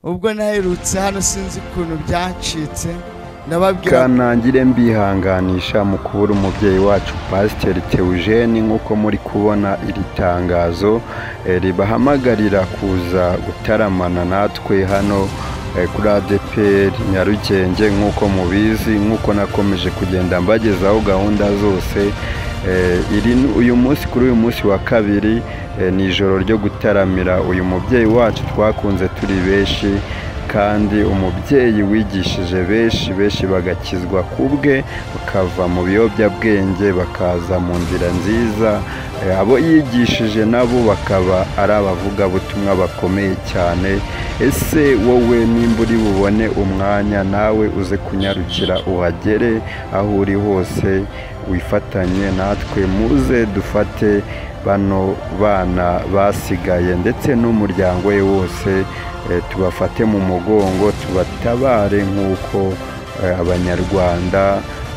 Ubwo naherutse hano sinzi ukuntu byacitse, ndababwira Kanangire mbihanganisha mu kubura umubyeyi wacu Pasiteri Theogene. Nk'uko muri kubona iri tangazo ribahamagarira kuza gutaramana natwe hano kuri ADEPR Nyarugenge. Nk'uko mubizi, nk'uko nakomeje kugenda mbagezaho gahunda zose, uyu munsi, kuri uyu munsi wa kabiri, ni ijoro ryo gutaramira uyu mubyeyi wacu twakunze turi benshi, kandi umubyeyi wigishije benshi, benshi bagakizwa kubwe, bakava mu biyobyabwenge bakaza mu nzira nziza. Abo yigishije nabo bakaba ari abavugabutumwa bakomeye cyane. Ese wowe nimba uri bubone umwanya, nawe uze kunyarukira uhagere aho uri hose, wifatanye natwe, muze dufate bano bana basigaye ndetse n'umuryango we wose, tubafate mu mugongo, tubatabare nk'uko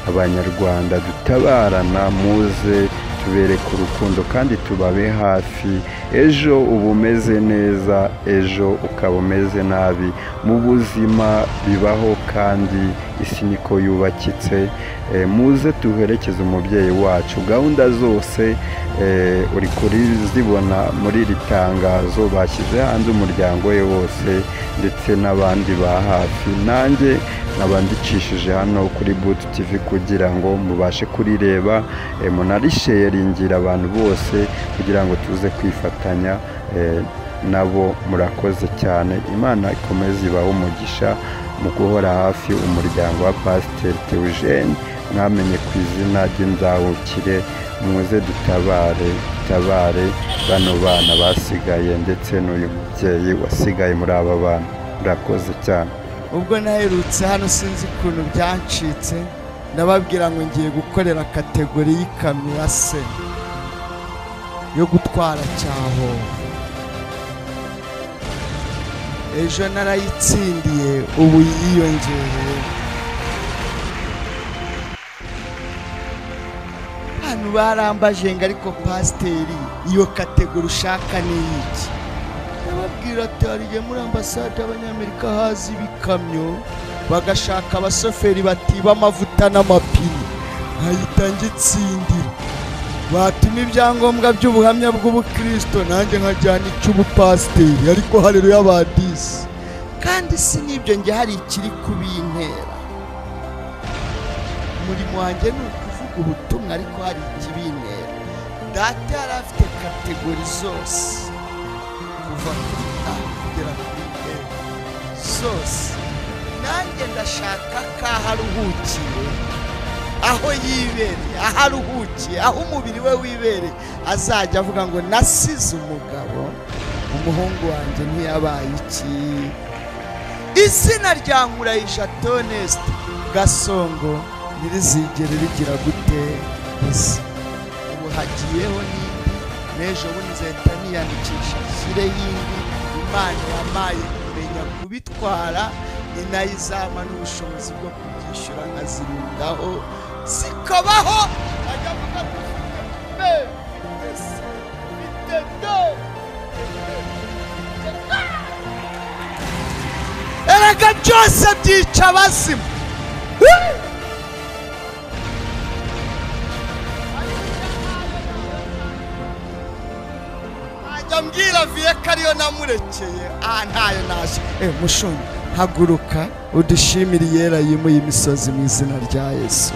Abanyarwanda dutabarana. Muze tubereke urukundo kandi tubabe hafi. Ejo uba umeze neza, ejo ukaba umeze nabi, mu buzima bibaho kandi isi niko yubakitse. Muze tuherekeze umubyeyi wacu. Gahunda zose uri kurizibona muri iri tangazo bashyize hanze, umuryango we wose ndetse n'abandi ba hafi. Nanjye nkaba ndicishije hano kuri Butu TV kugira ngo mubashe kurireba, munarisharingira abantu bose kugira ngo tuze kwifatanya nabo. Murakoze cyane, Imana ikomeze ibahe umugisha mu guhora hafi umuryango wa Pasiteri Theogene mwamenye ku izina ry'Inzahukire. Muze dutabare, dutabare bano bana basigaye ndetse n'uyu mubyeyi wasigaye muri aba bana. Murakoze cyane. Ubwo naherutse hano sinzi ukuntu byacitse, ndababwira ngo ngiye gukorera catégorie y'ikamyo ya C yo gutwara cyaho. Ejo narayitsindiye, ubu yiyongereye. Hano barambaje ngo ariko pasiteri, iyo catégorie ushaka ni iki? Ndababwira ati hari muri ambasade y'Abanyamerika haza ibikamyo, bagashaka abashoferi batiba amavuta n'amapine, nkahita ngitsindira. Batuma ibyangombwa by'ubuhamya bw'ubukristo, nanjye nkajyana icy'ubupasiteri, ariko haleluya badisi. Kandi si n'ibyo, njye hari ikiri kubintera. Umurimo wanjye ni ukuvuga ubutumwa, ariko hari ikibintera. Data yari afite catégorie zose, kuva kuri A kugera kuri E zose. Nanjye ndashaka ko aho aruhukiye, aho yibereye, aho aruhukiye, aho umubiri we wibereye, azajya avuga ngo nasize umugabo, umuhungu wanjye ntiyabaye iki. Izina rya Nkurayija Toneste Gasongo ntirizigere rigira gute gusa. Ubu hagiyeho n'indi, n'ejo bundi nzahita niyandikisha nshyireho indi. Imana yampaye kumenya kubitwara, ni nayo izampa n'ubushobozi bwo kubyishyura nkazirundaho zikabaho. Ajya avuga ati mfite B, mfite C, mfite D, mfite E. Erega byose byica abazimu. Ajya mbwira viye ko ariyo namurekeye, aha ntayo naje. Mushumba, haguruka udushimire Iyera yimuye imisozi mu izina rya Yesu.